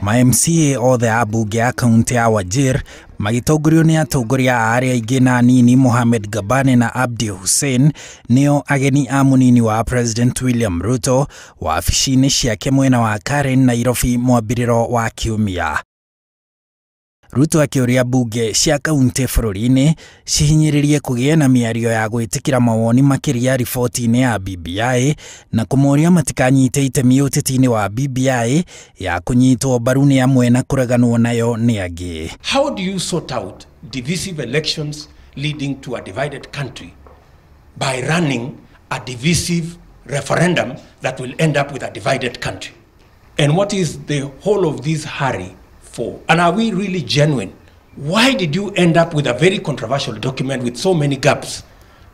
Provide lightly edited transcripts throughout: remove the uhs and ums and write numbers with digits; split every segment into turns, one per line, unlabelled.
Ma MCA othe a mbunge ya kaunti ya Wajir magĩtongorio nĩ atongoria a arĩa aingĩ na anini Mohamed Gabane na Abdi Hussein nĩo ageni a mũnini wa President William Ruto wabici-inĩ ciake mwena wa Karen, Nairobi mwambĩrĩro wa kiumia. Ruto akĩũria mbunge cia kaunti bũrũri-inĩ cihinyĩrĩrie kũgĩe na mĩario ya gwĩtĩkĩra mawoni makĩria riboti-inĩ ya BBI na kũmoria matikanyite itemi ũteti-inĩ wa BBI ya kũnyitwo mbaru nĩ amwe na kũreganwo nayo nĩ angĩ.
How do you sort out divisive elections leading to a divided country by running a divisive referendum that will end up with a divided country? And what is the whole of this hurry for? And are we really genuine? Why did you end up with a very controversial document with so many gaps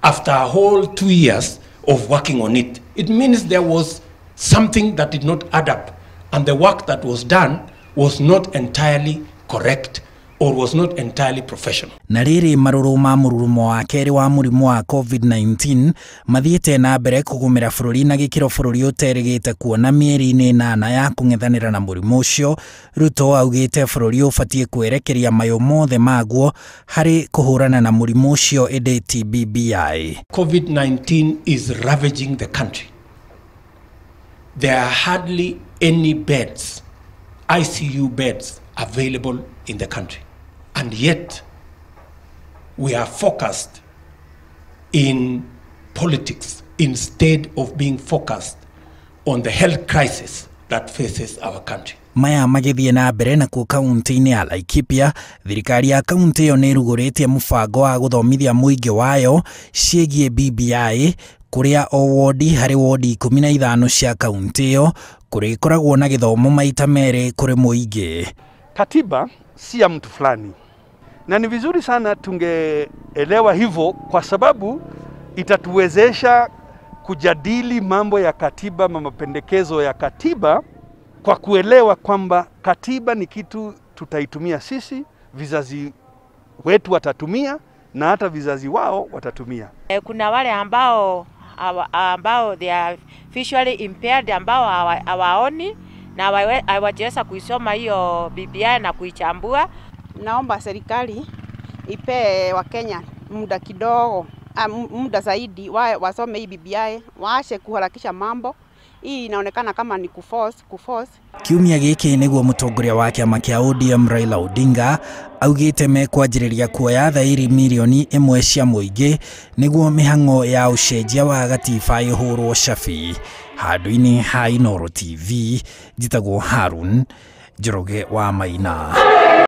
after a whole 2 years of working on it? It means there was something that did not add up, and the work that was done was not entirely correct or was not entirely professional.
Na rĩrĩ marũrũ ma mũrurumo wa kerĩ wa mũrimũ wa COVID-19 mathiĩte na mbere kũgũmĩra bũrũri na gĩkĩro bũrũri ũterĩgĩte kuona mĩeri-inĩ ĩnana ya kũng'ethanĩra na mũrimũ ũcio. Ruto augĩte bũrũri ũbatiĩ kwerekeria mayũ mothe maguo harĩ kũhũrana na mũrimũ ũcio ĩndĩ ti BBI.
COVID-19 is ravaging the country. There are hardly any beds, ICU beds available in the country. And yet, we are focused in politics instead of being focused on the health crisis that faces our country.
Maya magĩthiĩ na mbere nakuo kaunti-inĩ ya Laikipia, thirikari ya kaunti ĩyo nĩ ĩrugũrĩtie mũbango wa gũthomithia mũingĩ wayo ciĩgiĩ BBI kũrĩa o wodi harĩ wodi 15 cia kaunti ĩyo kũrĩkoragwo na gĩthomo maita merĩ kũrĩ mũingĩ.
Katiba si ya mtu fulani, na ni vizuri sana tungeelewa hivyo, kwa sababu itatuwezesha kujadili mambo ya katiba, mapendekezo ya katiba, kwa kuelewa kwamba katiba ni kitu tutaitumia sisi, vizazi wetu watatumia na hata vizazi wao watatumia.
Kuna wale ambao they are visually impaired, ambao hawaoni na hawajaweza kuisoma hiyo BBI na kuichambua.
Naomba serikali ipe Wakenya muda kidogo, muda zaidi wasome hii BBI, waache kuharakisha mambo. Hii inaonekana kama ni kuforce.
Kiumia gĩkĩ nĩguo mũtongoria wa kĩama kĩa ODM Raila Odinga augĩte mekwanjĩrĩria kuoya thairi mirioni 1 cia mũingĩ nĩguo mĩhang'o ya ũcenjia wa gatiba ĩhũrwo cabi. Handũ-inĩ ha Inooro TV, njĩtagwo Harun Njoroge wa Maina.